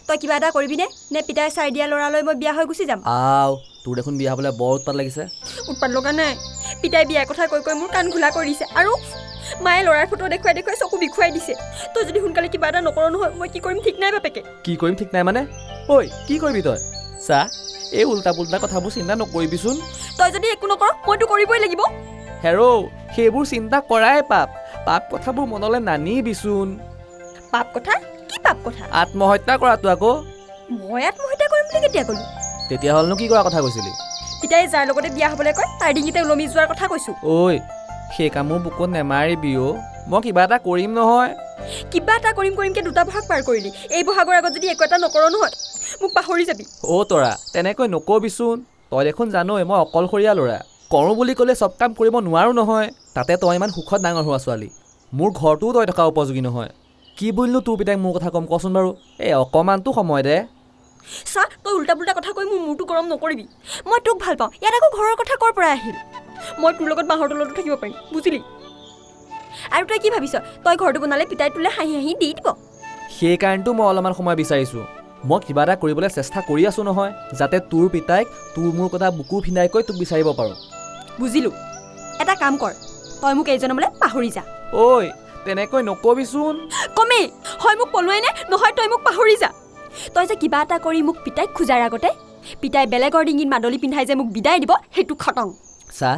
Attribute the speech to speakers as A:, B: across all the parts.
A: তই কিবা এটা কৰিবিনে নে পিতাই চাই দিয়া ল'ৰালৈ মই বিয়া হৈ গুচি যাম?
B: আও, তোৰ দেখোন বিয়া হ'বলৈ বৰ উৎপাত লাগিছে।
A: উৎপাত লগা নাই, পিতাই বিয়াৰ কথা কৈ কৈ মোৰ কাণ ঘোলা কৰি দিছে আৰু মায়ে ল'ৰাৰ ফটো দেখুৱাই দেখুৱাই চকু বিষুৱাই দিছে। তই যদি সোনকালে কিবা এটা নকৰ নহয়, মই কি কৰিম ঠিক নাই বাপেকে।
B: কি কৰিম ঠিক নাই মানে? ঐ, কি কৰিবি তই? চা, এই উল্টা পুল্টা কথাবোৰ চিন্তা নকৰিবিচোন।
A: তই যদি একো নকৰ, মইতো কৰিবই লাগিব।
B: হেৰৌ, সেইবোৰ চিন্তা কৰাই পাপ। পাপ কথাবোৰ মনলৈ নানিবিচোন।
A: পাপ কথা? কি পাপ কথা?
B: আত্মহত্যা কৰাটো আকৌ।
A: মই আত্মহত্যা কৰিম বুলি কেতিয়া ক'লো?
B: তেতিয়াহ'লেনো কি কৰা কথা কৈছিলি?
A: পিতাই যাৰ লগতে বিয়া হ'বলৈ কয় তাৰ ডিঙিতে ওলমি যোৱাৰ কথা কৈছোঁ।
B: ঐ, সেই কামো বুকুত নেমাৰিবি অ'। মই কিবা এটা কৰিম নহয়।
A: কিবা এটা কৰিম কৰিমকৈ দুটা বহাগ পাৰ কৰিলি। এই বহাগৰ আগত যদি একো এটা নকৰ নহয়, মোক পাহৰি যাবি।
B: অ' তৰা, তেনেকৈ নকবিচোন। তই দেখোন জানই মই অকলশৰীয়া ল'ৰা। কৰোঁ বুলি ক'লে চব কাম কৰিব নোৱাৰোঁ নহয়। তাতে তই ইমান সুখত ডাঙৰ হোৱা ছোৱালী, মোৰ ঘৰটোও তই থকা উপযোগী নহয়। কি বুলিনো তোৰ পিতাইক মোৰ কথা ক'ম কচোন বাৰু? এই অকণমানতো সময় দে।
A: চা, তই উল্টা পুল্টা কথা কৈ মোৰ মূৰটো গৰম নকৰিবি। মই তোক ভাল পাওঁ, ইয়াত আকৌ ঘৰৰ কথা ক'ৰ পৰা আহিল? মই তোৰ লগত বাঁহৰ তলতো থাকিব পাৰিম, বুজিলি? আৰু তই কি ভাবিছ, তই ঘৰটো বনালে পিতাই তোলৈ হাঁহি হাঁহি দি দিব?
B: সেইকাৰণেতো মই অলপমান সময় বিচাৰিছোঁ। মই কিবা এটা কৰিবলৈ চেষ্টা কৰি আছোঁ নহয়, যাতে তোৰ পিতাইক তোৰ মোৰ কথা বুকু ফিন্দাই কৈ তোক বিচাৰিব পাৰোঁ।
A: বুজিলোঁ। এটা কাম কৰ, তই মোক এইজনমলৈ পাহৰি যা।
B: ঐ, তেনেকৈ নকবিচোন।
A: কমেই হয় মোক পলুৱাই নে নহয়, তই মোক পাহৰি যা। তই যে কিবা এটা কৰি মোক পিতাইক খোজাৰ আগতে পিতাই বেলেগৰ ডিঙিত মাদলি পিন্ধাই যে মোক বিদায় দিব, সেইটো খতং।
B: চা,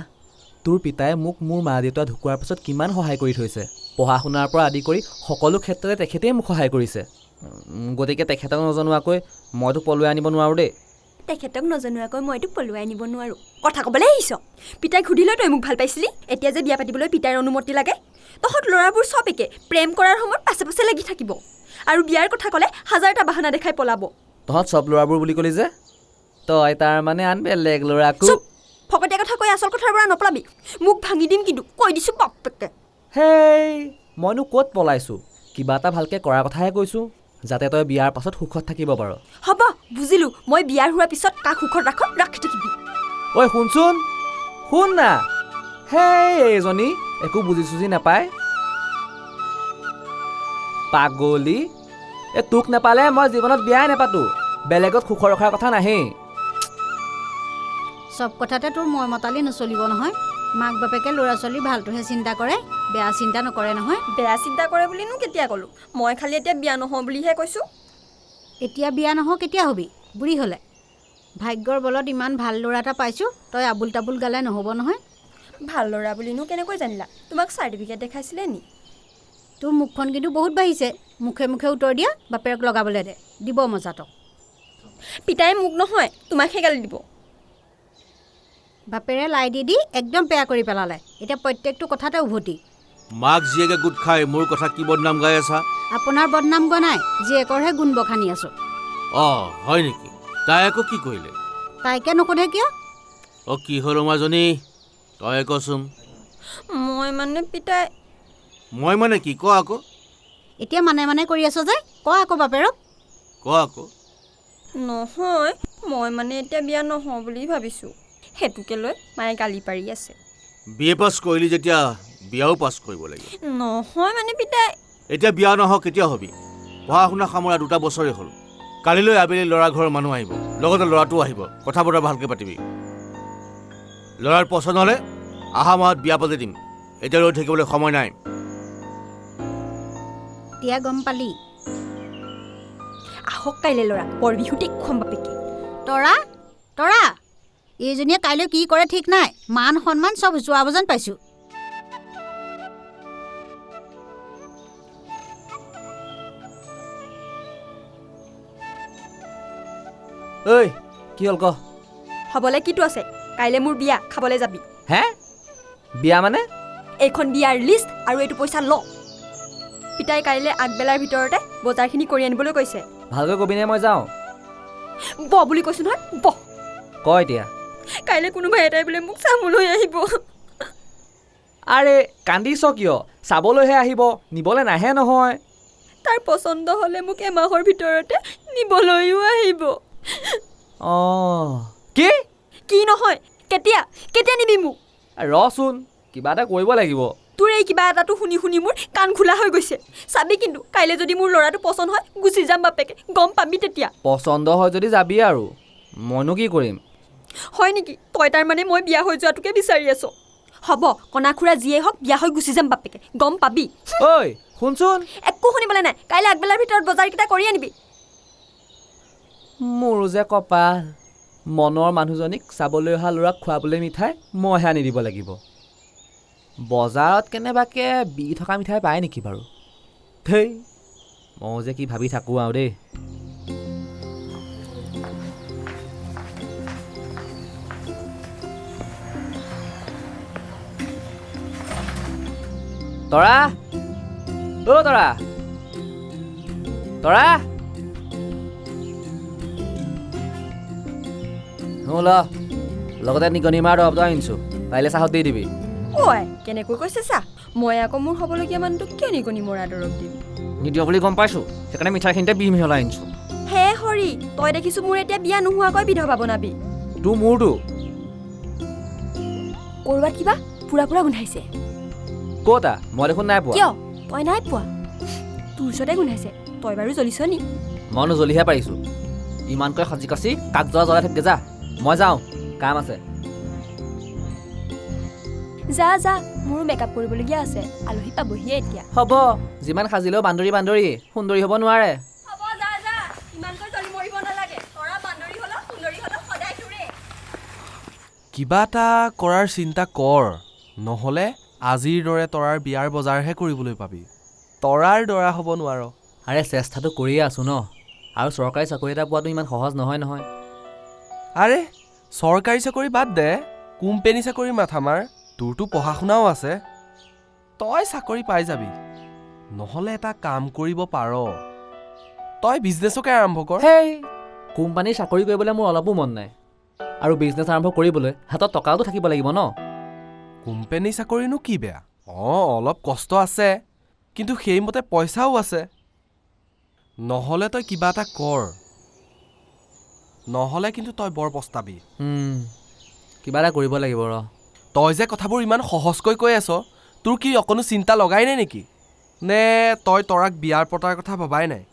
B: তোৰ পিতাই মোক মোৰ মা দেউতা ঢুকোৱাৰ পাছত কিমান সহায় কৰি থৈছে। পঢ়া শুনাৰ পৰা আদি কৰি সকলো ক্ষেত্ৰতে তেখেতেই মোক সহায় কৰিছে। গতিকে তেখেতক নজনোৱাকৈ মই তোক পলুৱাই আনিব নোৱাৰোঁ দেই।
A: তেখেতক নজনোৱাকৈ মই তোক পলুৱাই আনিব নোৱাৰোঁ। কথা ক'বলৈ আহিছ? পিতাইক সুধিলৈ তই মোক ভাল পাইছিলি, এতিয়া যে বিয়া পাতিবলৈ পিতাইৰ অনুমতি লাগে। তহঁত ল'ৰাবোৰ চব একে, প্ৰেম কৰাৰ সময়ত পাছে পাছে লাগি থাকিব আৰু বিয়াৰ কথা ক'লে হাজাৰটা বাহানা দেখাই পলাব।
B: তহঁত চব ল'ৰাবোৰ বুলি ক'লি যে, তই তাৰমানে আন বেলেগ ল'ৰাকো।
A: ফকতীয়া কথা কৈ আচল কথাৰ পৰা নপলাবি, মোক ভাঙি দিম কিন্তু, কৈ দিছোঁ বাপেকে।
B: হেই, মইনো ক'ত পলাইছোঁ? কিবা এটা ভালকৈ কৰাৰ কথাহে কৈছোঁ, যাতে তই বিয়াৰ পাছত সুখত থাকিব পাৰ।
A: হ'ব, বুজিলোঁ। মই বিয়াৰ হোৱাৰ পিছত কাক সুখত ৰাখ ৰাখি থাকিবি।
B: ঐ শুনচোন, শুন না। হেই, এইজনী একো বুজি চুজি নাপায়, পাগলী। এই তোক নাপালে মই জীৱনত বিয়াই নাপাতোঁ। বেলেগত সুখত ৰখাৰ কথা নাহেই।
C: চব কথাতে তোৰ মই মতালি নচলিব নহয়। মাক বাপেকে ল'ৰা ছোৱালীৰ ভালটোহে চিন্তা কৰে, বেয়া চিন্তা নকৰে নহয়।
A: বেয়া চিন্তা কৰে বুলিনো কেতিয়া ক'লোঁ? মই খালি এতিয়া বিয়া নহওঁ বুলিহে কৈছোঁ।
C: এতিয়া বিয়া নহওঁ কেতিয়া হবি? বুঢ়ী হ'লে। ভাগ্যৰ বলত ইমান ভাল ল'ৰা এটা পাইছোঁ, তই আবোল তাবোল গালে নহ'ব নহয়।
A: ভাল ল'ৰা বুলিনো কেনেকৈ জানিলা? তোমাক চাৰ্টিফিকেট দেখাইছিলে নি?
C: তোৰ মুখখন কিন্তু বহুত বাঢ়িছে। মুখে মুখে উত্তৰ দিয়া, বাপেৰক লগাবলৈ দে, দিব মজাটোক।
A: পিতাই মোক নহয়, তোমাকহে গালি দিব।
C: বাপেৰে লাই দি দি একদম বেয়া কৰি পেলালে, এতিয়া প্ৰত্যেকটো কথাতে উভতি।
D: মাক জীয়েকে গোট খাই মোৰ কথা কি বদনাম গাই আছা?
C: আপোনাৰ বদনাম গোৱা নাই, জীয়েকৰহে গুণ বখানি আছোঁ।
D: অঁ হয় নেকি? তাই আকৌ কি কৰিলে?
C: তাইকে নোসোধে কিয়?
D: অ' কি হ'ল মাজনী, তই কচোন।
A: মই মানে পিতাই।
D: মই মানে কি? ক আকৌ।
C: এতিয়া মানে মানে কৰি আছ যে, ক আকৌ বাপেৰক।
D: ক আকৌ।
A: নহয়, মই মানে এতিয়া বিয়া নহওঁ বুলি ভাবিছোঁ, সেইটোকে লৈ মায়ে গালি পাৰি আছে।
D: বি এ পাছ কৰিলি যেতিয়া বিয়াও পাছ কৰিব লাগিব।
A: নহয় মানে পিতাই।
D: এতিয়া বিয়া নহওঁ কেতিয়া হবি? পঢ়া শুনা সামৰা 2 বছৰেই হ'ল। কালিলৈ আবেলি ল'ৰা ঘৰৰ মানুহ আহিব, লগতে ল'ৰাটোও আহিব। কথা বতৰা ভালকৈ পাতিবি। ল'ৰাৰ পচন্দ হ'লে অহা মাহত বিয়া পাতি দিম। এতিয়া ৰৈ থাকিবলৈ সময় নাই।
C: এতিয়া গম পালি?
A: আহক কাইলৈ ল'ৰা, বৰ বিহুতে খুৱাম বাপেকে।
C: তৰা, তৰা, এইজনীয়ে কাইলৈ কি কৰে ঠিক নাই। মান সন্মান চব যোৱাব যেন পাইছোঁ।
B: ঐ, কি হ'ল ক?
A: হ'বলৈ কিটো আছে, কাইলৈ মোৰ বিয়া, খাবলৈ যাবি।
B: হে, বিয়া মানে?
A: এইখন বিয়াৰ লিষ্ট আৰু এইটো পইচা ল। পিতাই কাইলৈ আগবেলাৰ ভিতৰতে বজাৰখিনি কৰি আনিবলৈ কৈছে।
B: ভালকৈ কবিনে মই যাওঁ?
A: ব বুলি কৈছোঁ নহয়, ব।
B: ক এতিয়া।
A: কাইলৈ কোনোবা এটাই বোলে মোক চাবলৈ আহিব।
B: আৰে কান্দিছ কিয়? চাবলৈহে আহিব, নিবলৈ নাহে নহয়।
A: তাৰ পচন্দ হ'লে মোক এমাহৰ ভিতৰতে নিবলৈও আহিব।
B: অঁ, কি
A: কি নহয়, কেতিয়া কেতিয়া নিবি মোক?
B: ৰচোন, কিবা এটা কৰিব লাগিব।
A: তোৰ এই কিবা এটাটো শুনি শুনি মোৰ কাণ খোলা হৈ গৈছে। চাবি কিন্তু কাইলৈ যদি মোৰ ল'ৰাটো পচন্দ হয় গুচি যাম বাপেকে, গম পাবি তেতিয়া।
B: পচন্দ হয় যদি যাবি আৰু, মইনো কি কৰিম?
A: হয় নেকি? তই তাৰমানে মই বিয়া হৈ যোৱাটোকে বিচাৰি আছ? হ'ব, কণা খুৰা যিয়ে হওক বিয়া হৈ গুচি যাম বাপেকে, গম পাবি।
B: ঐ শুনচোন।
A: একো শুনিবলৈ নাই, কাইলৈ আগবেলাৰ ভিতৰত বজাৰকেইটা কৰি আনিবি।
B: মোৰো যে কপাল, মনৰ মানুহজনীক চাবলৈ অহা ল'ৰাক খুৱাবলৈ মিঠাই মইহে আনি দিব লাগিব। বজাৰত কেনেবাকৈ বি থকা মিঠাই পায় নেকি বাৰু? ধেই, মই যে কি ভাবি থাকোঁ আৰু দেই। তৰা, অ' তৰা, তৰা, ল লগতে নিগনি মাৰ দৰৱটো আনিছোঁ, পাৰিলে চাহত দি দিবি।
A: ঐ কেনেকৈ কৈছে চা, মই আকৌ মোৰ হ'বলগীয়া মানুহটোক কিয় নিগনি মৰা দৰৱ দিম?
B: নিদিয় বুলি গম পাইছোঁ, সেইকাৰণে মিঠাইখিনিতে বিহ মিহলাই আনিছোঁ।
A: হে হৰি, তই দেখিছোঁ মোৰ এতিয়া বিয়া নোহোৱাকৈ বিধৱা বনাবি।
B: তোৰ মূৰটো
A: ক'ৰবাত কিবা পুৰা পুৰা গোন্ধাইছে।
B: ক'তা? মই দেখোন নাই পোৱা।
A: কিয় তই নাই পোৱা? তোৰ ওচৰতে গোন্ধাইছে। তই বাৰু জ্বলিছ নি?
B: মইনো জ্বলিহে পাৰিছোঁ। ইমানকৈ সাজি কাচি কাক জ্বলা জ্বলাই থাকগে, যা মই যাওঁ, কাম আছে।
A: যা যা, মোৰো মেকআপ কৰিবলগীয়া আছে, আলহী পাবহিয়ে এতিয়া।
B: হ'ব, যিমান সাজিলেও বান্দৰী বান্দৰী, সুন্দৰী হ'ব নোৱাৰে।
A: হ'ব যা যা, ইমানকৈ জ্বলি মৰিব নালাগে। তৰা বান্দৰী হ'লো সুন্দৰী হ'লো সদায় তোৰে।
E: কিবা এটা কৰাৰ চিন্তা কৰ, নহ'লে আজিৰ দৰে তৰাৰ বিয়াৰ বজাৰহে কৰিবলৈ পাবি। তৰাৰ দৰা হ'ব নোৱাৰ।
B: আৰে চেষ্টাটো কৰিয়ে আছোঁ ন, আৰু চৰকাৰী চাকৰি এটা পোৱাটো ইমান সহজ নহয় নহয়।
E: আৰে চৰকাৰী চাকৰি বাদ দে, কোম্পেনী চাকৰি মাথা মাৰ। তোৰতো পঢ়া শুনাও আছে, তই চাকৰি পাই যাবি। নহ'লে এটা কাম কৰিব পাৰ, তই বিজনেছকে আৰম্ভ কৰ।
B: হেই, কোম্পানীৰ চাকৰি কৰিবলৈ মোৰ অলপো মন নাই, আৰু বিজনেছ আৰম্ভ কৰিবলৈ হাতত টকাওতো থাকিব লাগিব ন।
E: কোম্পেনী চাকৰিনো কি বেয়া? অঁ, অলপ কষ্ট আছে, কিন্তু সেইমতে পইচাও আছে। নহ'লে তই কিবা এটা কৰ, নহ'লে কিন্তু তই বৰ পস্তাবি।
B: কিবা এটা কৰিব লাগিব ৰ।
E: তই যে কথাবোৰ ইমান সহজকৈ কৈ আছ, তোৰ কি অকণো চিন্তা লগাই নাই নেকি? নে তই তৰাক বিয়াৰ পতাৰ কথা ভবাই নাই?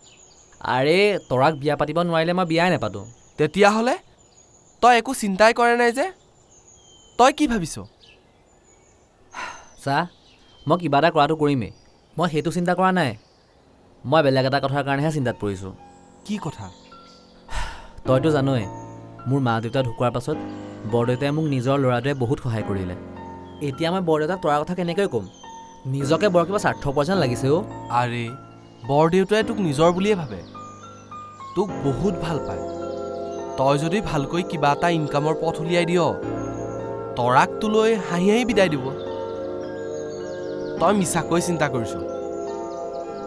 B: আৰে তৰাক বিয়া পাতিব নোৱাৰিলে মই বিয়াই নাপাতোঁ।
E: তেতিয়াহ'লে তই একো চিন্তাই কৰা নাই যে? তই কি ভাবিছ?
B: চা, মই কিবা এটা কৰাটো কৰিমেই, মই সেইটো চিন্তা কৰা নাই। মই বেলেগ এটা কথাৰ কাৰণেহে চিন্তাত পৰিছোঁ।
E: কি কথা?
B: তইতো জানই, মোৰ মা দেউতা ঢুকোৱাৰ পাছত বৰদেউতাই মোক নিজৰ ল'ৰাটোৱে বহুত সহায় কৰিলে। এতিয়া মই বৰদেউতাক তৰাৰ কথা কেনেকৈ ক'ম? নিজকে বৰ কিবা স্বাৰ্থপৰ যেন লাগিছে অ'।
E: আৰে বৰদেউতাই তোক নিজৰ বুলিয়ে ভাবে, তোক বহুত ভাল পায়। তই যদি ভালকৈ কিবা এটা ইনকামৰ পথ উলিয়াই দিয়, তৰাক তোলৈ হাঁহি হাঁহি বিদায় দিব। তই মিছাকৈ চিন্তা কৰিছ।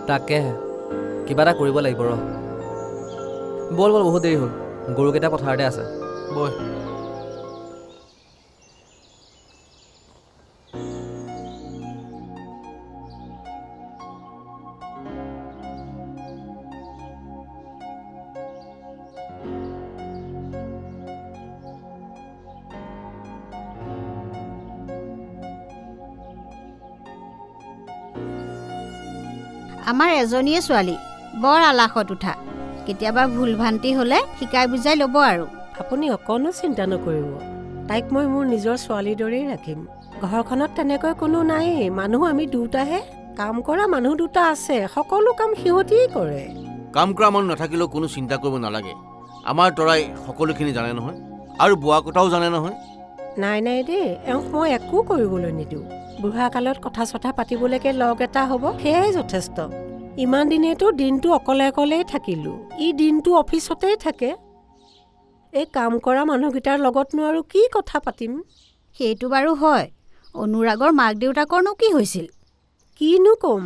B: তাকেহে কিবা এটা কৰিব লাগিব ৰ। ব'ল ব'ল, বহুত দেৰি হ'ল, গৰুকেইটা পথাৰতে আছে।
E: বৈ।
C: আমাৰ এজনীয়ে ছোৱালী, বৰ আলাসত উঠা। কেতিয়াবা ভুল ভ্ৰান্তি হ'লে শিকাই বুজাই ল'ব আৰু।
F: আপুনি অকণো চিন্তা নকৰিব, তাইক মই মোৰ নিজৰ ছোৱালীৰ দৰেই ৰাখিম। ঘৰখনত তেনেকৈ কোনো নায়েই, মানুহ আমি দুটাহে। কাম কৰা মানুহ দুটা আছে, সকলো কাম সিহঁতিয়েই কৰে।
D: কাম কৰা মানুহ নাথাকিলেও কোনো চিন্তা কৰিব নালাগে, আমাৰ তৰাই সকলোখিনি জানে নহয়, আৰু বোৱা কটাও জানে নহয়।
F: নাই নাই দেই, এওঁক মই একো কৰিবলৈ নিদিওঁ। বুঢ়া কালত কথা চথা পাতিবলৈকে লগ এটা হ'ব, সেয়াই যথেষ্ট। ইমান দিনেতো দিনটো অকলে অকলেই থাকিলোঁ, ই দিনটো অফিচতেই থাকে। এই কাম কৰা মানুহকেইটাৰ লগতনো আৰু কি কথা পাতিম?
C: সেইটো বাৰু হয়। অনুৰাগৰ মাক দেউতাকৰনো কি হৈছিল?
F: কিনো ক'ম,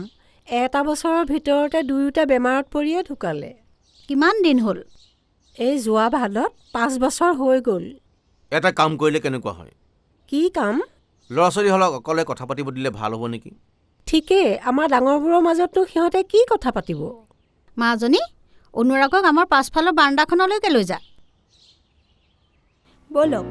F: এটা বছৰৰ ভিতৰতে দুয়োটা বেমাৰত পৰিয়ে ঢুকালে।
C: কিমান দিন হ'ল?
F: এই যোৱা ভাদত 5 বছৰ হৈ গ'ল।
D: এটা কাম কৰিলে কেনেকুৱা হয়?
F: কি কাম?
D: ল'ৰা ছোৱালীহঁতক অকলে কথা পাতিব দিলে ভাল হ'ব নেকি?
F: ঠিকেই, আমাৰ ডাঙৰবোৰৰ মাজতনো সিহঁতে কি কথা পাতিব?
C: মাজনী, অনুৰাগক আমাৰ পাছফালৰ বাৰান্দাখনলৈকে লৈ যা।
A: ব'লক।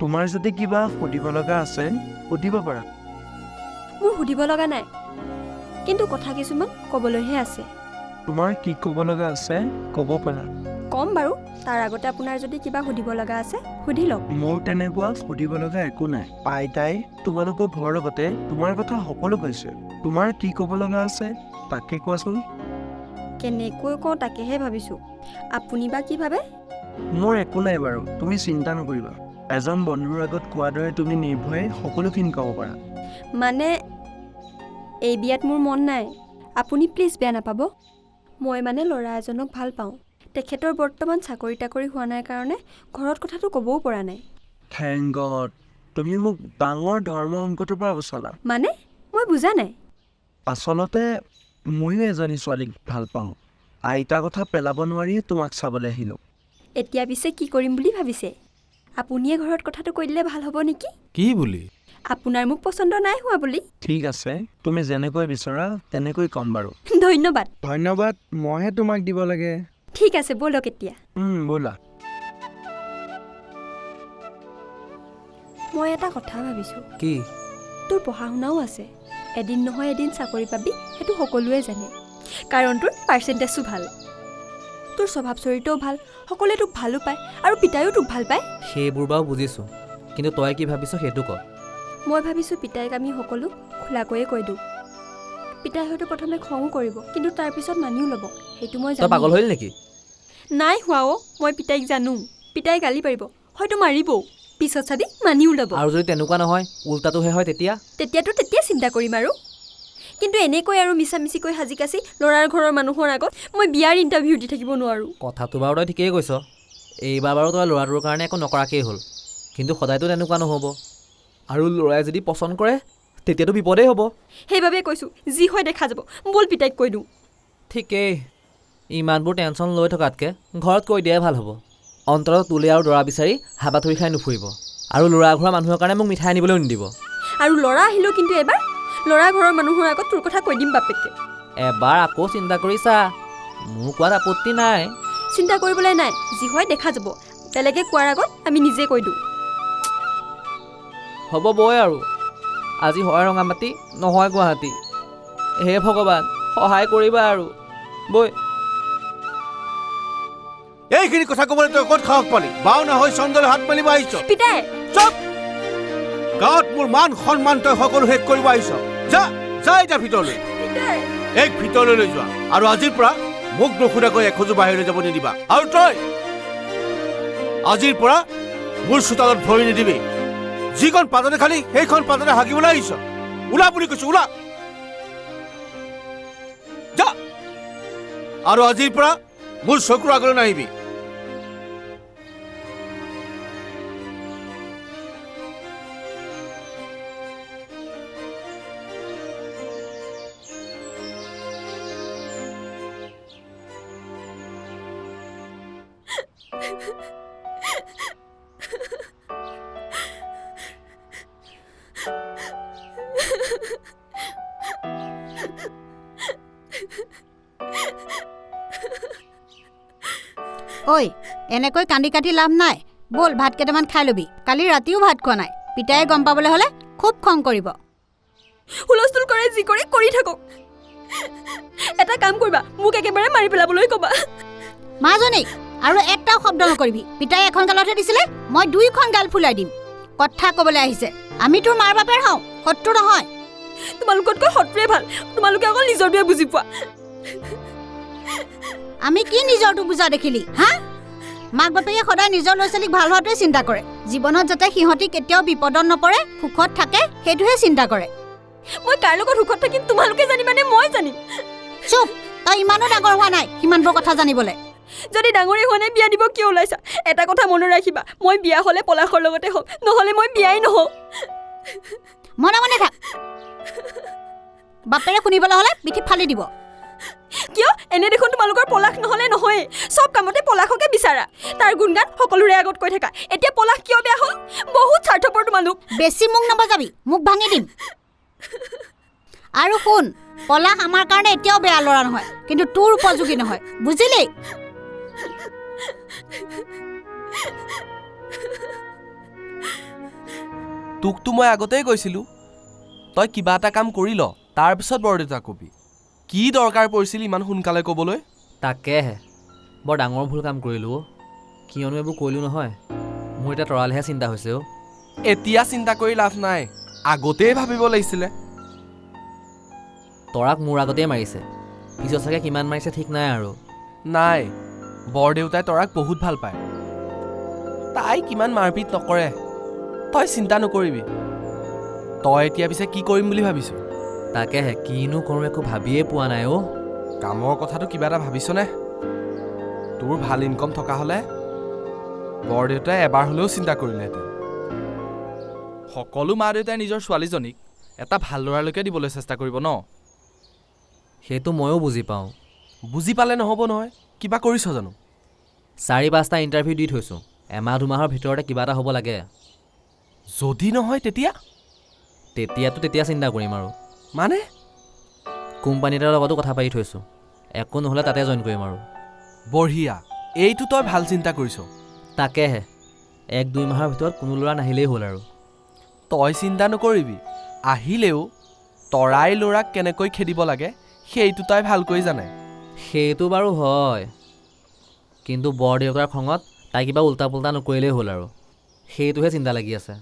G: তোমাৰ যদি কিবা সুধিব লগা আছে সুধিব পাৰা।
A: মোৰ সুধিব লগা নাই, কিন্তু কথা কিছুমান ক'বলৈহে আছে।
G: তোমাৰ কি ক'ব লগা আছে ক'ব পাৰা।
A: ক'ম বাৰু, তাৰ আগতে আপোনাৰ যদি কিবা সুধিব লগা আছে সুধি লওক।
G: মোৰ তেনেকুৱা সুধিব লগা একো নাই। আইতাই তোমালোকৰ ঘৰৰ লগতে তোমাৰ কথা সকলো কৈছে। তোমাৰ কি ক'ব লগা আছে তাকে কোৱাচোন।
A: কেনেকৈ কওঁ তাকেহে ভাবিছোঁ, আপুনি বা কি ভাবে?
G: মোৰ একো নাই বাৰু, তুমি চিন্তা নকৰিবা। এজন বন্ধুৰ আগত কোৱাৰ দৰে তুমি নিৰ্ভয়ে সকলোখিনি ক'ব পাৰা।
A: মানে এই বিয়াত মোৰ মন নাই, আপুনি প্লিজ বেয়া নাপাব। মই মানে ল'ৰা এজনক ভাল পাওঁ। তেখেতৰ বৰ্তমান চাকৰি তাকৰি হোৱা নাই কাৰণে ঘৰত কথাটো ক'বও পৰা নাই।
G: Thank god, তুমি মোক ডাঙৰ ধৰ্ম সংকটৰ পৰা বচালা।
A: মানে মই বুজা নাই।
G: আচলতে ময়ো এজনী ছোৱালীক ভাল পাওঁ। আইতা কথা পেলাব নোৱাৰিয়ে তোমাক চাবলৈ আহিলোঁ।
A: এতিয়া পিছে কি কৰিম বুলি ভাবিছে? আপুনিয়ে ঘৰত কথাটো কৈ দিলে ভাল হ'ব নেকি?
E: কি বুলি?
A: আপোনাৰ মোক পচন্দ নাই হোৱা বুলি।
G: ঠিক আছে, তুমি যেনেকৈ বিচৰা তেনেকৈ ক'ম বাৰু।
A: ধন্যবাদ।
G: ধন্যবাদ মইহে তোমাক দিব লাগে।
A: ঠিক আছে, ব'লক এতিয়া।
G: ব'লা।
A: মই এটা কথা ভাবিছোঁ।
B: কি?
A: তোৰ পঢ়া শুনাও আছে, এদিন নহয় এদিন চাকৰি পাবি, সেইটো সকলোৱে জানে। কাৰণ তোৰ পাৰ্চেণ্টেজো ভাল, তোৰ স্বভাৱ চৰিত্ৰও ভাল, সকলোৱে তোক ভালো পায় আৰু পিতায়ো তোক ভাল পায়।
B: সেইবোৰ বাৰু বুজিছোঁ, কিন্তু তই কি ভাবিছ সেইটো ক।
A: মই ভাবিছোঁ পিতাইক আমি সকলো খোলাকৈয়ে কৈ দিওঁ। পিতাই হয়তো প্ৰথমে খঙো কৰিব, কিন্তু তাৰপিছত মানিও ল'ব, সেইটো মই
B: তই পাগল
A: জানো।
B: হ'ল নেকি?
A: নাই হোৱা অ', মই পিতাইক জানো। পিতাই গালি পাৰিব, হয়তো মাৰিবও, পিছত চাবি মানিও ল'ব।
B: আৰু যদি তেনেকুৱা নহয়, উল্টাটোহে হয় তেতিয়া?
A: তেতিয়াতো তেতিয়া চিন্তা কৰিম আৰু। কিন্তু এনেকৈ আৰু মিছামিছিকৈ সাজি কাচি ল'ৰাৰ ঘৰৰ মানুহৰ আগত মই বিয়াৰ ইণ্টাৰভিউ দি থাকিব নোৱাৰোঁ।
B: কথাটো বাৰু তই ঠিকেই কৈছ। এইবাৰ বাৰু তই ল'ৰাটোৰ কাৰণে একো নকৰাকেই হ'ল, কিন্তু সদায়তো তেনেকুৱা নহ'ব। আৰু ল'ৰাই যদি পচন্দ কৰে তেতিয়াতো বিপদেই হ'ব।
A: সেইবাবে কৈছোঁ, যি হয় দেখা যাব, ব'ল পিতাইক কৈ দিওঁ।
B: ঠিকেই, ইমানবোৰ টেনশ্যন লৈ থকাতকৈ ঘৰত কৈ দিয়াই ভাল হ'ব। অন্ততঃ তোলে আৰু দৰা বিচাৰি হাবাথুৰি খাই নুফুৰিব। আৰু ল'ৰা ঘৰৰ মানুহৰ কাৰণে মোক মিঠাই আনিবলৈও নিদিব।
A: আৰু ল'ৰা আহিলেও কিন্তু এবাৰ ল'ৰা ঘৰৰ মানুহৰ আগত তোৰ কথা কৈ দিম বাপেকে।
B: এবাৰ আকৌ চিন্তা কৰি চা, মোৰ কোৱাত আপত্তি নাই।
A: চিন্তা কৰিবলৈ নাই, যি হয় দেখা যাব। বেলেগে কোৱাৰ আগত আমি নিজে কৈ দিওঁ।
B: হ'ব বৈ আৰু, আজি হয় ৰঙামাটি নহয় গুৱাহাটী। হে ভগৱান, সহায় কৰিবা আৰু বৈ।
D: এইখিনি কথা ক'বলৈ তই ক'ত সাহস পালি? বাওনা হৈ চন্দলৈ হাত মেলিব আহিছ?
A: পিতাই!
D: চুপ! গাঁৱত মোৰ মান সন্মান তই সকলো শেষ কৰিব আহিছ। যা যা এতিয়া ভিতৰলৈ।
A: পিতাই!
D: এক ভিতৰলৈ লৈ যোৱা, আৰু আজিৰ পৰা মোক নুসুধাকৈ এখোজো বাহিৰলৈ যাব নিদিবা। আৰু তই আজিৰ পৰা মোৰ চোতালত ভৰি নিদিবি। যিখন পাততে খালি সেইখন পাততে হাগিবলৈ আহিছ। ওলা বুলি কৈছো, ওলা যা। আৰু আজিৰ পৰা মোৰ চকুৰ আগলৈ নাহিবি।
C: ঐ, এনেকৈ কান্দি কাটি লাভ নাই। ব'ল ভাত কেইটামান খাই ল'বি। কালি ৰাতিও ভাত খোৱা নাই। পিতায়ে গম পাবলৈ হ'লে খুব খং কৰিব।
A: হুলস্থুল কৰে, যি কৰে কৰি থাকক। এটা কাম কৰিবা, মোক একেবাৰে মাৰি পেলাবলৈ ক'বা।
C: মাজনী, আৰু এটাও শব্দ নকৰিবি। পিতাই এখন গালতহে দিছিলে, মই দুইখন গাল ফুলাই দিম। কথা ক'বলৈ আহিছে। আমি তোৰ মাৰ বাপেৰ হওঁ, শত্ৰু নহয়।
A: তোমালোকতকৈ শত্ৰুৱে ভাল, তোমালোকে অকল নিজৰটোৱে বুজি পোৱা।
C: আমি কি নিজৰটো বুজা দেখিলি হা? মাক বাপেকে সদায় নিজৰ ল'ৰা ছোৱালীক ভাল হোৱাটোৱে চিন্তা কৰে। জীৱনত যাতে সিহঁতি কেতিয়াও বিপদত নপৰে, সুখত থাকে, সেইটোহে চিন্তা কৰে।
A: মই কাৰ লগত সুখত থাকিম তোমালোকে জানিবানে মই জানিম?
C: চুপ, তই ইমানো ডাঙৰ হোৱা নাই সিমানবোৰ কথা জানিবলৈ।
A: যদি ডাঙৰেই হোৱা নাই বিয়া দিব কিয় ওলাইছা? এটা কথা মনত ৰাখিবা, মই বিয়া হ'লে পলাশৰ লগতে হ'ম, নহ'লে মই বিয়াই নহওঁ।
C: মনে মনে থাক, বাপেৰে শুনিবলৈ হ'লে পিঠি ফালি দিব।
A: কিয় এনে দেখোন তোমালোকৰ পলাশ নহ'লে নহয়েই, চব কামতে পলাশকে বিচাৰা, তাৰ গুণগান সকলোৰে আগত কৈ থাকা। এতিয়া পলাশ কিয় বেয়া হ'ল? বহুত স্বাৰ্থপৰ তোমালোক।
C: বেছি মোক নবজাবি, মোক ভাঙি দিম। আৰু শুন, পলাশ আমাৰ কাৰণে এতিয়াও বেয়া ল'ৰা নহয়, কিন্তু তোৰ উপযোগী নহয়, বুজিলি?
E: তোকতো মই আগতেই কৈছিলোঁ, তই কিবা এটা কাম কৰি ল, তাৰপিছত বৰদেউতাক কবি। কি দৰকাৰ পৰিছিল ইমান সোনকালে ক'বলৈ?
B: তাকেহে, বৰ ডাঙৰ ভুল কাম কৰিলোঁ অ'। কিয়নো এইবোৰ কৰিলোঁ নহয়, মোৰ এতিয়া তৰালেহে চিন্তা হৈছে অ'।
E: এতিয়া চিন্তা কৰি লাভ নাই, আগতেই ভাবিব লাগিছিলে।
B: তৰাক মোৰ আগতেই মাৰিছে, পিছত চাগে কিমান মাৰিছে ঠিক নাই আৰু।
E: নাই, বৰদেউতাই তৰাক বহুত ভাল পায়, তাই কিমান মাৰপিট নকৰে, তই চিন্তা নকৰিবি। তই এতিয়া পিছে কি কৰিম বুলি ভাবিছ?
B: তাকেহে, কিনো কৰোঁ একো ভাবিয়ে পোৱা নাই অ'।
E: কামৰ কথাটো কিবা এটা ভাবিছনে? তোৰ ভাল ইনকম থকা হ'লে বৰদেউতাই এবাৰ হ'লেও চিন্তা কৰিলেহেঁতেন। সকলো মা দেউতাই নিজৰ ছোৱালীজনীক এটা ভাল ল'ৰালৈকে দিবলৈ চেষ্টা কৰিব ন?
B: সেইটো ময়ো বুজি পাওঁ।
E: বুজি পালে নহ'ব নহয়, কিবা কৰিছ জানো?
B: 4-5টা ইণ্টাৰভিউ দি থৈছোঁ, এমাহ দুমাহৰ ভিতৰতে কিবা এটা হ'ব লাগে।
E: যদি নহয় তেতিয়া?
B: তেতিয়াতো তেতিয়া চিন্তা কৰিম আৰু।
E: মানে?
B: কোম্পানী এটাৰ লগতো কথা পাতি থৈছোঁ, একো নহ'লে তাতে জইন কৰিম আৰু।
E: বঢ়িয়া, এইটো তই ভাল চিন্তা কৰিছ।
B: তাকেহে, 1-2 মাহৰ ভিতৰত কোনো ল'ৰা নাহিলেই হ'ল আৰু।
E: তই চিন্তা নকৰিবি, আহিলেও তৰাই ল'ৰাক কেনেকৈ খেদিব লাগে সেইটো তাই ভালকৈ জানে।
B: সেইটো বাৰু হয়, কিন্তু বৰদেউতাৰ খঙত তাই কিবা উল্টা পুল্টা নকৰিলেই হ'ল আৰু, সেইটোহে চিন্তা লাগি আছে।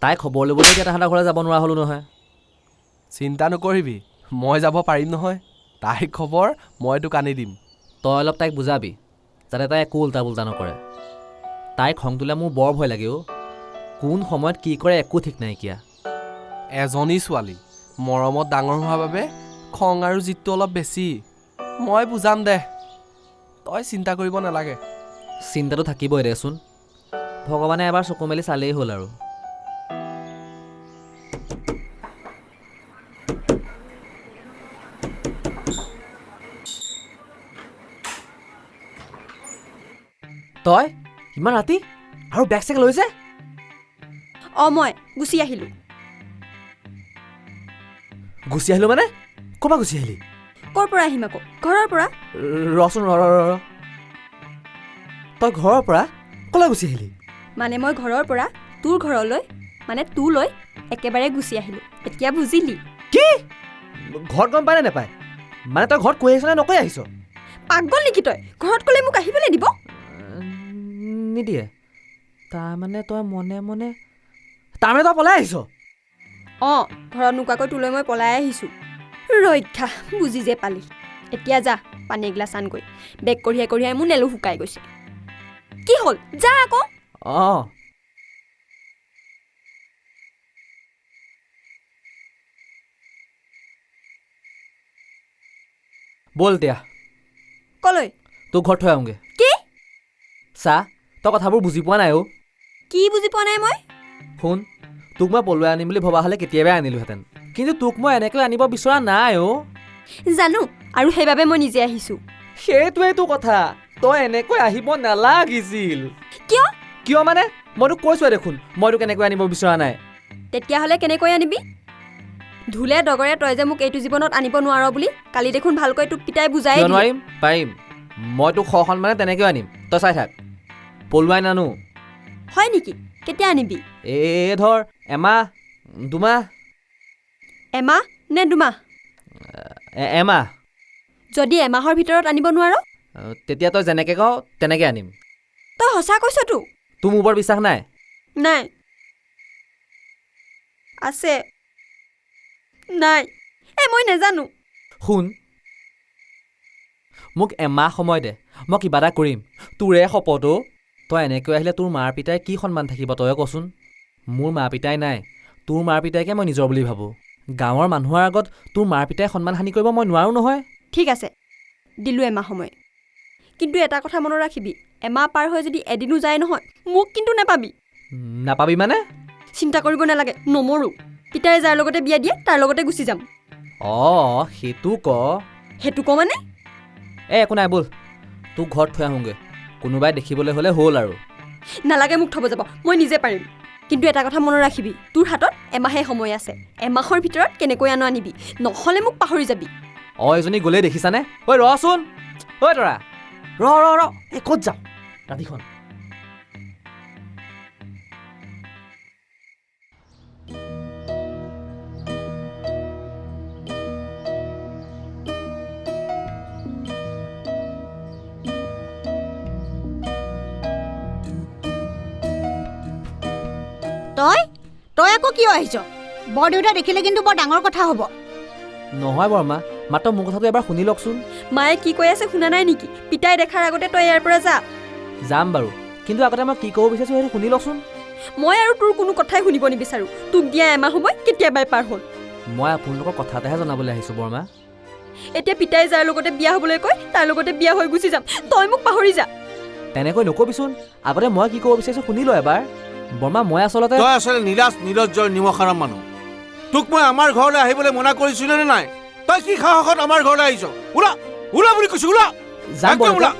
B: তাই খবৰ ল'বলৈ এতিয়া তাহাঁতৰ ঘৰলৈ যাব নোৱাৰা হ'লোঁ নহয়।
E: চিন্তা নকৰিবি, মই যাব পাৰিম নহয়। তাইৰ খবৰ মই তোক আনি দিম।
B: তই অলপ তাইক বুজাবি, যাতে তাই একো উল্টা পুল্টা নকৰে। তাইৰ খংটোলৈ মোৰ বৰ ভয় লাগে অ', কোন সময়ত কি কৰে একো ঠিক নাইকিয়া।
E: এজনী ছোৱালী মৰমত ডাঙৰ হোৱাৰ বাবে খং আৰু জিদটো অলপ বেছি। মই বুজাম দে, তই চিন্তা কৰিব নালাগে।
B: চিন্তাটো থাকিবই দেচোন, ভগৱানে এবাৰ চকু মেলি চালেই হ'ল আৰু। তই ইমান ৰাতি আৰু বেগ চেগ লৈছে?
A: অঁ, মই গুচি আহিলোঁ।
B: গুচি আহিলোঁ মানে? ক'ৰ পৰা গুচি আহিলি?
A: ক'ৰ পৰা আহিম আকৌ, ঘৰৰ পৰা।
B: ৰচোন, ৰ ৰ ৰ, তই ঘৰৰ পৰা ক'লৈ গুচি আহিলি?
A: মানে মই ঘৰৰ পৰা তোৰ ঘৰলৈ, মানে তোলৈ একেবাৰে গুচি আহিলোঁ। এতিয়া বুজিলি?
B: কি ঘৰত গম পাই নে নাপায়? মানে তই ঘৰত কৈ আহিছ নে নকৈ আহিছ?
A: পাগল নেকি তই? ঘৰত ক'লে মোক আহিবলৈ দিব?
B: নিদিয়ে। তাৰমানে তই মনে মনে, তাৰমানে তই পলাই আহিছ?
A: অঁ, ঘৰত নোকোৱাকৈ তোলৈ মই পলাই আহিছোঁ। ৰক্ষা, বুজি যে পালি। এতিয়া যা, পানী এগিলাচ আনগৈ। বেগ কঢ়িয়াই কঢ়িয়াই মোৰ নেলু শুকাই গৈছে। কি হ'ল, যা আকৌ।
B: অঁ, ব'ল এতিয়া।
A: কলৈ?
B: তোক ঘৰত থৈ আহোঁগৈ।
A: কি?
B: চা, তই কথাবোৰ বুজি পোৱা নাই অ'।
A: কি বুজি পোৱা নাই মই?
B: শুন, তোক মই পলুৱাই আনিম বুলি ভবা হ'লে কেতিয়াবাই আনিলোহেঁতেন, কিন্তু তোক মই এনেকৈ আনিব বিচৰা নাই অ'।
A: জানো, আৰু সেইবাবে মই নিজে আহিছোঁ।
B: সেইটোৱেইতো কথা, তই এনেকৈ আহিব নালাগিছিল।
A: কিয়?
B: কিয় মানে মই তোক কৈছোৱে দেখোন, মই তোক এনেকৈ আনিব বিচৰা নাই।
A: তেতিয়াহ'লে কেনেকৈ আনিবি? ঢোলে ডগৰে তই যে মোক এইটো জীৱনত আনিব নোৱাৰ বুলি কালি দেখোন ভালকৈ তোক পিতাই বুজাই
B: দিলে। নোৱাৰিম? পাৰিম, মই তোক সসন্মানে তেনেকৈ আনিম, তই চাই থাক। পলুৱাই নানো।
A: হয় নেকি? কেতিয়া আনিবি?
B: এই ধৰ এমাহ দুমাহ।
A: এমাহ নে দুমাহ?
B: এমাহ।
A: যদি এমাহৰ ভিতৰত আনিব নোৱাৰ?
B: তেতিয়া তই যেনেকৈ কওঁ তেনেকৈ আনিম।
A: তই সঁচা কৈছতো?
B: তোৰ মোৰ ওপৰত বিশ্বাস নাই?
A: নাই। আছে। নাই। এই মই নাজানো।
B: শুন, মোক এমাহ সময় দে, মই কিবা এটা কৰিম। তোৰে শপত অ'। তই এনেকৈ আহিলে তোৰ মাৰ পিতাই কি সন্মান থাকিব তয়ে কচোন? মোৰ মা পিতাই নাই, তোৰ মাৰ পিতাইকে মই নিজৰ বুলি ভাবোঁ। গাঁৱৰ মানুহৰ আগত তোৰ মাৰ পিতাই সন্মান হানি কৰিব মই নোৱাৰোঁ নহয়।
A: ঠিক আছে, দিলোঁ এমাহ সময়। কিন্তু এটা কথা মনত ৰাখিবি, এমাহ পাৰ হৈ যদি এদিনো যায় নহয়, মোক কিন্তু নাপাবি।
B: নাপাবি মানে?
A: চিন্তা কৰিব নালাগে, নমৰোঁ। পিতাই যাৰ লগতে বিয়া দিয়ে তাৰ লগতে গুচি যাম।
B: অঁ, সেইটো ক।
A: সেইটো ক মানে?
B: এই একো নাই, ব'ল তোক ঘৰত থৈ আহোঁগৈ। কোনোবাই দেখিবলৈ হ'লে হ'ল আৰু।
A: নালাগে মোক থ'ব যাব, মই নিজে পাৰিম। কিন্তু এটা কথা মনত ৰাখিবি, তোৰ হাতত এমাহে সময় আছে। এমাহৰ ভিতৰত কেনেকৈ আনো আনিবি, নহ'লে মোক পাহৰি যাবি।
B: অঁ, এজনী গ'লেই দেখিছানে? ঐ ৰচোন, ঐ তৰা, ৰ ৰ ৰ, এই ক'ত যাওঁ ৰাতিখন?
C: তই তই আকৌ কিয় আহিছ? বৰদেউতা দেখিলে কিন্তু বৰ ডাঙৰ কথা হ'ব।
B: নহয় বৰমা, মাত্ৰ মোৰ কথাটো এবাৰ শুনি লওকচোন।
A: মায়ে কি কৈ আছে শুনা নাই নেকি? পিতাই দেখাৰ আগতে তই ইয়াৰ পৰা যা।
B: যাম বাৰু, কিন্তু আগতে মই কি ক'ব বিচাৰিছোঁ সেইটো শুনি লওকচোন।
A: মই আৰু তোৰ কোনো কথাই শুনিব নিবিচাৰোঁ। তোক দিয়া এমাহ সময় কেতিয়াবাই পাৰ হ'ল।
B: মই আপোনালোকৰ কথা এটাহে জনাবলৈ আহিছোঁ বৰমা।
A: এতিয়া পিতাই যাৰ লগতে বিয়া হ'বলৈ কয় তাৰ লগতে বিয়া হৈ গুচি যাম, তই মোক পাহৰি যা।
B: তেনেকৈ নকবিচোন, আগতে মই কি ক'ব বিচাৰিছোঁ শুনি ল এবাৰ। বৰমা, মই আচলতে
D: তই আচলতে নীলাজ নীলজ্জৰ নিমখাৰাম মানুহ। তোক মই আমাৰ ঘৰলৈ আহিবলৈ মনা কৰিছিলোঁ নে নাই? তই কি সাহসত আমাৰ ঘৰলৈ আহিছ? ওলা ওলা বুলি কৈছোঁ, ওলা।
B: যাম ওলা,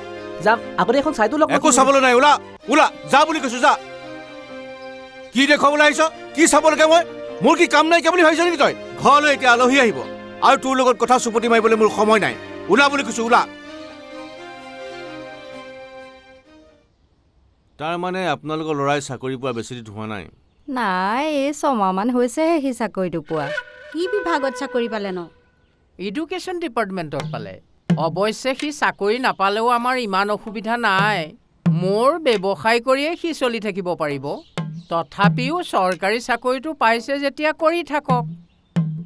B: যাম। আগতে এখন চাইতো লওক।
D: একো চাবলৈ নাই, ওলা ওলা, যা বুলি কৈছোঁ, যা। কি দেখুৱাবলৈ আহিছ? কি চাবলগীয়া? মই মোৰ কি কাম নাইকিয়া বুলি ভাবিছ নেকি তই? ঘৰলৈ এতিয়া আলহী আহিব আৰু তোৰ লগত কথা চুপতি মাৰিবলৈ মোৰ সময় নাই। ওলা বুলি কৈছোঁ, ওলা। তাৰমানে আপোনালোকৰ ল'ৰাই চাকৰি পোৱা বেছি দিন হোৱা নাই?
H: নাই, এই 6 মাহমান হৈছেহে সি চাকৰিটো পোৱা।
C: কি বিভাগত চাকৰি পালে ন?
I: এডুকেশ্যন ডিপাৰ্টমেণ্টত পালে। অৱশ্যে সি চাকৰি নাপালেও আমাৰ ইমান অসুবিধা নাই, মোৰ ব্যৱসায় কৰিয়ে সি চলি থাকিব পাৰিব। তথাপিও চৰকাৰী চাকৰিটো পাইছে যেতিয়া কৰি থাকক।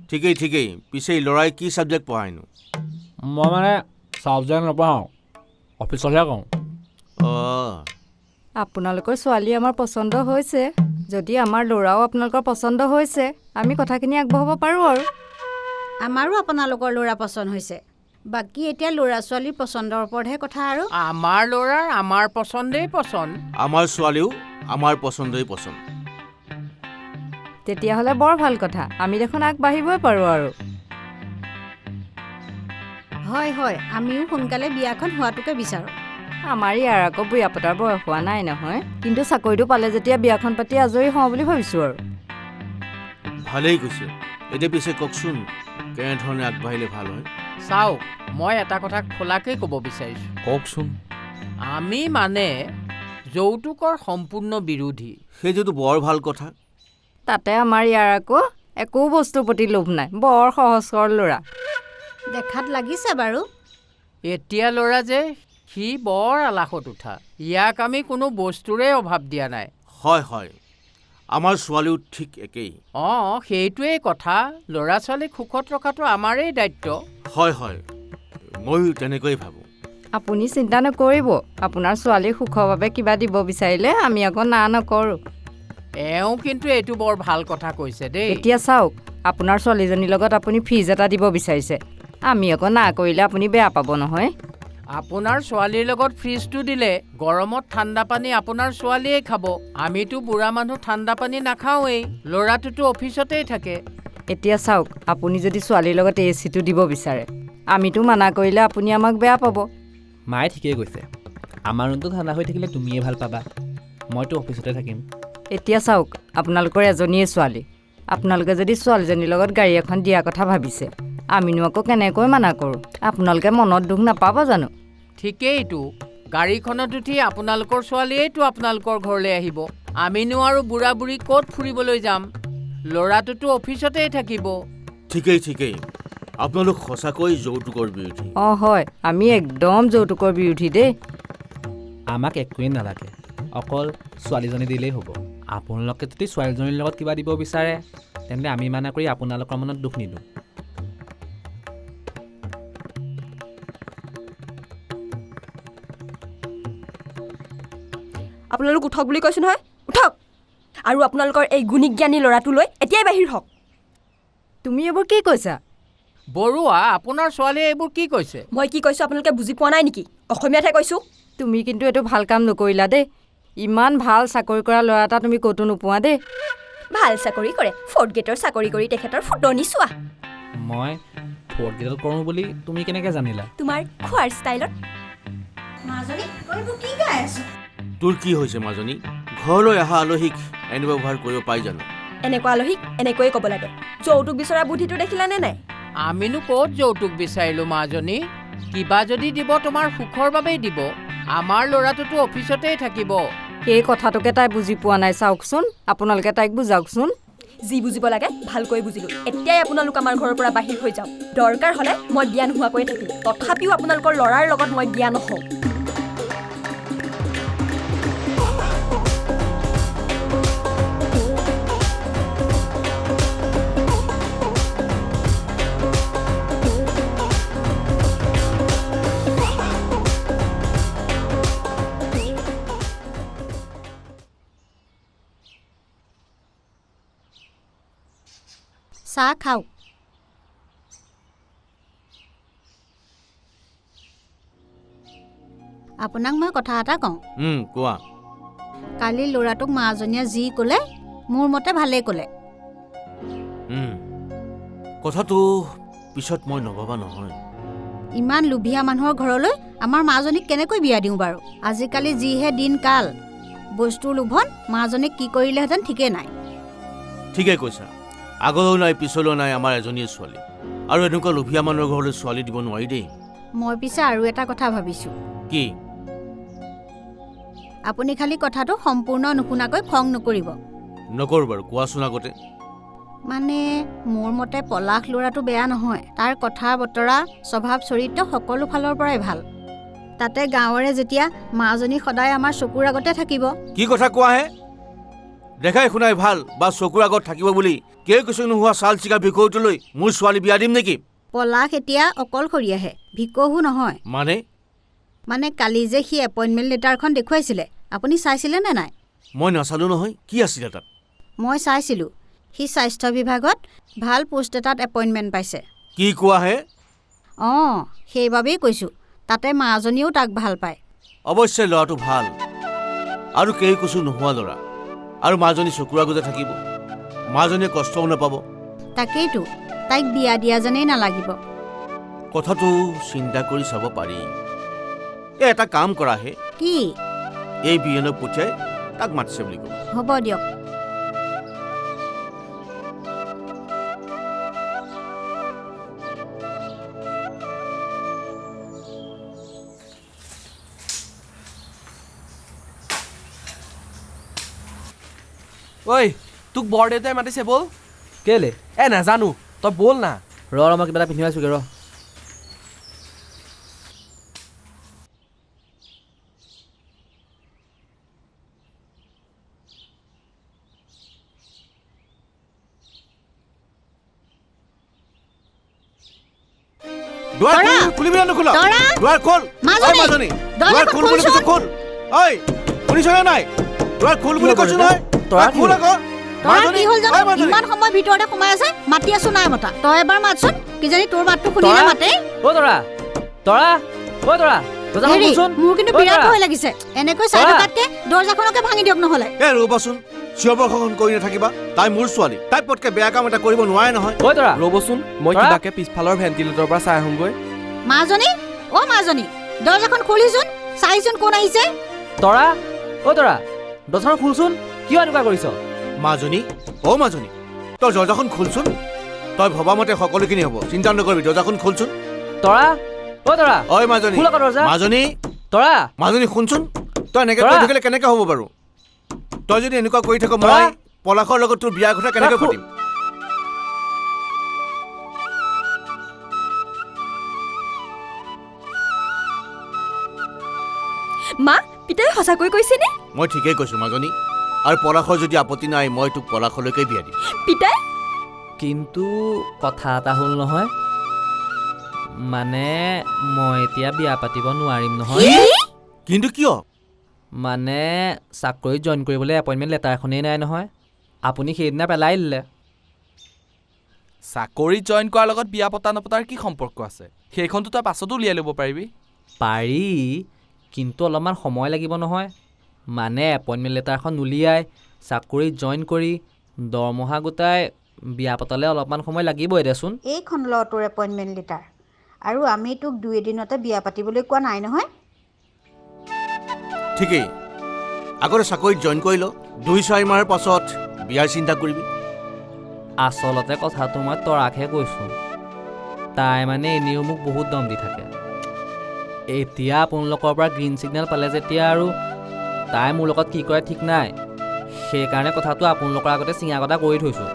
D: ঠিকেই ঠিকেই। পিছে ল'ৰাই কি ছাবজেক্ট পঢ়ায়নো?
J: মই মানে ছাবজেক্ট নপঢ়াওঁ, অফিচতহে কওঁ।
D: অঁ,
H: আপোনালোকৰ ছোৱালী আমাৰ পচন্দ হৈছে। যদি আমাৰ ল'ৰাও আপোনালোকৰ পচন্দ হৈছে, আমি কথাখিনি আগবঢ়াব পাৰোঁ আৰু।
C: আমাৰো আপোনালোকৰ ল'ৰা পচন্দ হৈছে। বাকী এতিয়া ল'ৰা ছোৱালীৰ পচন্দৰ ওপৰতহে কথা আৰু।
I: আমাৰ ল'ৰাৰ আমাৰ পচন্দেই পচন্দ।
D: আমাৰ ছোৱালীও আমাৰ পচন্দই পচন্দ।
H: তেতিয়াহ'লে বৰ ভাল কথা, আমি দেখোন আগবাঢ়িবই পাৰোঁ আৰু।
C: হয় হয়, আমিও সোনকালে বিয়াখন হোৱাটোকে বিচাৰোঁ।
H: আমাৰ ইয়াৰ আকৌ বিয়া পতাৰ বয়স হোৱা নাই নহয়, কিন্তু চাকৰিটো পালে যেতিয়া বিয়াখন পাতি আজৰি হওঁ বুলি ভাবিছোঁ আৰু।
D: ভালেই কৈছে। এতিয়া পিছে কওকচোন, কেনেধৰণে আগবাঢ়িলে ভাল হয়?
I: চাওক, মই এটা কথা খোলাকৈ ক'ব বিচাৰিছোঁ।
E: কওকচোন।
I: আমি মানে যৌতুকৰ সম্পূৰ্ণ বিৰোধী।
D: সেইটোতো বৰ ভাল কথা।
H: তাতে আমাৰ ইয়াৰ আকৌ একো বস্তুৰ প্ৰতি লোভ নাই, বৰ সহজ সৰল ল'ৰা।
C: দেখাত লাগিছে বাৰু।
I: এতিয়া ল'ৰা যে সি বৰ আলাসত উঠা, ইয়াক আমি কোনো বস্তুৰে অভাৱ দিয়া নাই।
D: হয় হয়, আমাৰ ছোৱালীও ঠিক একেই।
I: অঁ, সেইটোৱেই কথা। ল'ৰা ছোৱালীক সুখত ৰখাটো আমাৰেই দায়িত্ব।
D: হয় হয়, ময়ো তেনেকৈয়ে ভাবোঁ।
H: আপুনি চিন্তা নকৰিব, আপোনাৰ ছোৱালীৰ সুখৰ বাবে কিবা দিব বিচাৰিলে আমি আকৌ না নকৰোঁ।
I: এওঁ কিন্তু এইটো বৰ ভাল কথা কৈছে দেই।
H: এতিয়া চাওক, আপোনাৰ ছোৱালীজনীৰ লগত আপুনি ফ্ৰিজ এটা দিব বিচাৰিছে, আমি আকৌ না কৰিলে আপুনি বেয়া পাব নহয়।
I: আপোনাৰ ছোৱালীৰ লগত ফ্ৰিজটো দিলে গৰমত ঠাণ্ডা পানী আপোনাৰ ছোৱালীয়েই খাব। আমিতো বুঢ়া মানুহ ঠাণ্ডা পানী নাখাওঁৱেই, ল'ৰাটোতো অফিচতেই থাকে।
H: এতিয়া চাওক, আপুনি যদি ছোৱালীৰ লগত এ চিটো দিব বিচাৰে, আমিতো মানা কৰিলে আপুনি আমাক বেয়া পাব।
B: মায়ে ঠিকেই কৈছে, আমাৰ ৰুমটো ঠাণ্ডা হৈ থাকিলে তুমিয়ে ভাল পাবা, মইতো অফিচতে থাকিম।
H: এতিয়া চাওক, আপোনালোকৰ এজনীয়ে ছোৱালী, আপোনালোকে যদি ছোৱালীজনীৰ লগত গাড়ী এখন দিয়াৰ কথা ভাবিছে, আমিনো আকৌ কেনেকৈ মানা কৰোঁ? আপোনালোকে মনত দুখ নাপাব জানো?
I: ঠিকেইতো, গাড়ীখনত উঠি আপোনালোকৰ ছোৱালীয়েইতো আপোনালোকৰ ঘৰলৈ আহিব। আমিনো আৰু বুঢ়া বুঢ়ী ক'ত ফুৰিবলৈ যাম? ল'ৰাটোতো অফিচতেই থাকিব।
D: ঠিকেই ঠিকেই, আপোনালোক সঁচাকৈ যৌতুকৰ বিৰোধী।
H: অঁ হয়, আমি একদম যৌতুকৰ বিৰোধী দেই।
B: আমাক একোৱেই নালাগে, অকল ছোৱালীজনী দিলেই হ'ব। আপোনালোকে যদি ছোৱালীজনীৰ লগত কিবা দিব বিচাৰে, তেন্তে আমি মানা কৰি আপোনালোকৰ মনত দুখ নিদিওঁ।
A: আপোনালোক উঠক বুলি কৈছোঁ নহয়, উঠক। আৰু আপোনালোকৰ এই গুণী জ্ঞানী ল'ৰাটো লৈ এতিয়াই বাহিৰ হওক।
H: তুমি এইবোৰ কি কৈছা?
I: বৰুৱা, আপোনাৰ ছোৱালীয়ে এইবোৰ কি কৈছে?
A: মই কি কৈছোঁ আপোনালোকে বুজি পোৱা নাই নেকি? অসমীয়াতহে কৈছোঁ।
H: তুমি কিন্তু এইটো ভাল কাম নকৰিলা দেই। ইমান ভাল চাকৰি কৰা ল'ৰা এটা তুমি ক'তো নোপোৱা দেই।
A: ভাল চাকৰি কৰে, ফ'ৰ্থ গ্ৰেডৰ চাকৰি কৰি তেখেতৰ ফুটনি চোৱা।
B: মই ফ'ৰ্থ গ্ৰেডত কৰোঁ বুলি তুমি কেনেকৈ জানিলা?
A: তোমাৰ খোৱাৰ ষ্টাইলত।
C: মাজনী, তই এইবোৰ কি গাই আছ?
D: তোৰ কি হৈছে মাজনী? ঘৰলৈ অহা আলহীক এনে ব্যৱহাৰ কৰিব পাই জানো?
A: এনেকুৱা আলহীক এনেকৈয়ে ক'ব লাগে। যৌতুক বিচৰা বুদ্ধিটো দেখিলানে নাই?
I: আমিনো ক'ত যৌতুক বিচাৰিলোঁ মাজনী? কিবা যদি দিব তোমাৰ সুখৰ বাবেই দিব। আমাৰ ল'ৰাটোতো অফিচতেই থাকিব।
H: সেই কথাটোকে তাই বুজি পোৱা নাই। চাওকচোন, আপোনালোকে তাইক বুজাওকচোন।
A: যি বুজিব লাগে ভালকৈ বুজিলোঁ। এতিয়াই আপোনালোক আমাৰ ঘৰৰ পৰা বাহিৰ হৈ যাওক। দৰকাৰ হ'লে মই বিয়া নোহোৱাকৈয়ে থাকিম, তথাপিও আপোনালোকৰ ল'ৰাৰ লগত মই বিয়া নহওঁ।
C: চাহ খাওক। আপোনাক মই কথা এটা কওঁ।
D: কোৱা।
C: কালি ল'ৰাটোক মাজনীয়ে যি ক'লে মোৰ মতে ভালেই ক'লে।
D: কথাটো পিছত মই নভবা নহয়।
C: ইমান লোভীয়া মানুহৰ ঘৰলৈ আমাৰ মাজনীক কেনেকৈ বিয়া দিওঁ বাৰু? আজিকালি যিহে দিন কাল, বস্তুৰ লোভন মাজনীক কি কৰিলেহেঁতেন ঠিকেই নাই।
D: ঠিকেই কৈছা, আগলৈও নাই পিছলৈও নাই আমাৰ এজনীয়ে ছোৱালী, আৰু এনেকুৱা লোভীয়া মানুহৰ ঘৰলৈ ছোৱালী দিব নোৱাৰি দেই।
C: মই পিছে আৰু এটা কথা ভাবিছোঁ।
D: কি?
C: আপুনি খালি কথাটো সম্পূৰ্ণ নুশুনাকৈ খং নকৰিব।
D: নকৰোঁ বাৰু, কোৱাচোন আগতে।
C: মানে মোৰ মতে পলাশ ল'ৰাটো বেয়া নহয়, তাৰ কথা বতৰা স্বভাৱ চৰিত্ৰ সকলো ফালৰ পৰাই ভাল। তাতে গাঁৱৰে যেতিয়া মাজনী সদায় আমাৰ চকুৰ আগতে থাকিব।
D: কি কথা কোৱাহে? দেখাই শুনাই ভাল বা চকুৰ আগত থাকিব বুলি কেই কিছু নোহোৱা ছাল চিগা ভিকহুটোলৈ মোৰ ছোৱালী বিয়া দিম নেকি?
C: পলাশ এতিয়া অকলশৰীয়াহে, ভিকহু নহয়।
D: মানে?
C: মানে কালি যে সি এপইণ্টমেণ্ট লেটাৰখন দেখুৱাইছিলে, আপুনি চাইছিলে নে নাই?
D: মই নাচালোঁ নহয়, কি আছিলে তাত?
C: মই চাইছিলোঁ, সি স্বাস্থ্য বিভাগত ভাল পোষ্ট এটাত এপইণ্টমেণ্ট পাইছে।
D: কি কোৱাহে?
C: অঁ, সেইবাবেই কৈছোঁ, তাতে মাজনীয়েও তাক ভাল পায়।
D: অৱশ্যে ল'ৰাটো ভাল আৰু কেই কিছু নোহোৱা ল'ৰা, আৰু মাজনী চকুৰ আগতে থাকিব, মাজনীয়ে কষ্টও নাপাব।
C: তাকেইতো, তাইক বিয়া দিয়া যেনেই নালাগিব।
D: কথাটো চিন্তা কৰি চাব পাৰি। এই এটা কাম কৰাহে।
C: কি?
D: এই বিয়নক পঠিয়াই তাক মাতিছে বুলি ক'ব।
C: হ'ব দিয়ক।
E: ঐ, তোক বৰদেউতাই মাতিছে, ব'ল।
B: কেলে?
E: এ নাজানো, তই ব'ল না।
B: ৰ ৰ, মই কিবা এটা পিন্ধিবাইছোঁগৈ ৰ।
D: দুৱাৰ খুলিবি নে নোখোলা? দুৱাৰ খোল। মাজনী, দুৱাৰ খোল বুলি কৈছোঁ, খোল। ঐ, শুনিছনে নাই? দুৱাৰ খোল বুলি কৈছোঁ নহয়।
B: তৰা
D: খোল আকৌ।
C: তৰা কি হ'ল জানো? ইমান সময় ভিতৰতে সোমাই আছে, মাতি আছো নাই মতা। তই এবাৰ মাতচোন, কিজানি তোৰ মাতটো শুনিলে মাতে।
B: অ তৰা, তৰা, অ তৰা, দৰ্জাখন খোলচোন।
C: মোৰ কিন্তু বিৰাট ভয় লাগিছে, এনেকৈ চাই থকাতকে দৰ্জাখনকে ভাঙি দিয়ক নহ'লে।
D: এ ৰ'বাচোন, চিঞৰ বাখৰ কৰি নাথাকিবা। তাই মোৰ ছোৱালী, তাই পটকে বেয়া কাম এটা কৰিব নোৱাৰে নহয়।
B: অ তৰা,
E: ৰ'বচোন, মই কিবাকে পিছফালৰ ভেণ্টিলেটৰৰ পৰা চাই আহোঁগৈ।
C: মাজনী, অ মাজনী, দৰ্জাখন খুলিচোন, চাইচোন কোন আহিছে।
B: তৰা, অ তৰা, দৰ্জাখন খোলচোন, কিয় এনেকুৱা কৰিছ?
D: মাজনী, অ মাজনী, তই দৰ্জাখন খোলচোন। তই ভবা মতে সকলোখিনি হ'ব, চিন্তা নকৰিবি, দৰ্জাখন খোলচোন।
B: তৰা, অ তৰা,
D: ঐ মাজনী, মাজনী,
B: তৰা,
D: মাজনী শুনচোন, তই এনেকৈ কৰি থাকিলে কেনেকৈ হ'ব বাৰু? তই যদি এনেকুৱা কৰি থাক, মই পলাশৰ লগত তোৰ বিয়াৰ কথা কেনেকৈ পাতিম?
A: মা, পিতাই সঁচাকৈ কৈছেনে?
D: মই ঠিকেই কৈছোঁ মাজনী, আৰু পলাশৰ যদি আপত্তি নাই, মই তোক পলাশলৈকে বিয়া দিম।
A: পিতাই?
B: কিন্তু কথা এটা হ'ল নহয়, মানে মই এতিয়া বিয়া পাতিব নোৱাৰিম নহয়।
D: কিন্তু কিয়?
B: মানে চাকৰিত জইন কৰিবলৈ এপইণ্টমেণ্ট লেটাৰ এখনেই নাই নহয়, আপুনি সেইদিনা পেলাই দিলে।
E: চাকৰিত জইন কৰাৰ লগত বিয়া পতা নপতাৰ কি সম্পৰ্ক আছে? সেইখনতো তই পাছতো উলিয়াই ল'ব পাৰিবি।
B: পাৰি, কিন্তু অলপমান সময় লাগিব নহয়। মানে এপইণ্টমেণ্ট লেটাৰখন নুলিয়াই চাকৰিত জইন কৰি দৰমহা গোটাই বিয়া পতালে অলপমান সময় লাগিবই দেচোন।
C: এইখন ল তোৰ এপইণ্টমেণ্ট লেটাৰ, আৰু আমি তোক দুই এদিনতে বিয়া পাতিবলৈ কোৱা নাই নহয়।
D: ঠিকেই, আগতে চাকৰিত জইন কৰি ল, 2-4 মাহৰ পাছত বিয়াৰ চিন্তা কৰিবি।
B: আচলতে কথাটো মই তৰাকহে কৈছোঁ, তাই মানে এনেও মোক বহুত দম দি থাকে। এতিয়া আপোনালোকৰ পৰা গ্ৰীণ ছিগনেল পালে যেতিয়া আৰু তাই মোৰ লগত কি কৰে ঠিক নাই, সেইকাৰণে কথাটো আপোনালোকৰ আগতে চিঙা কটা কৰি থৈছোঁ।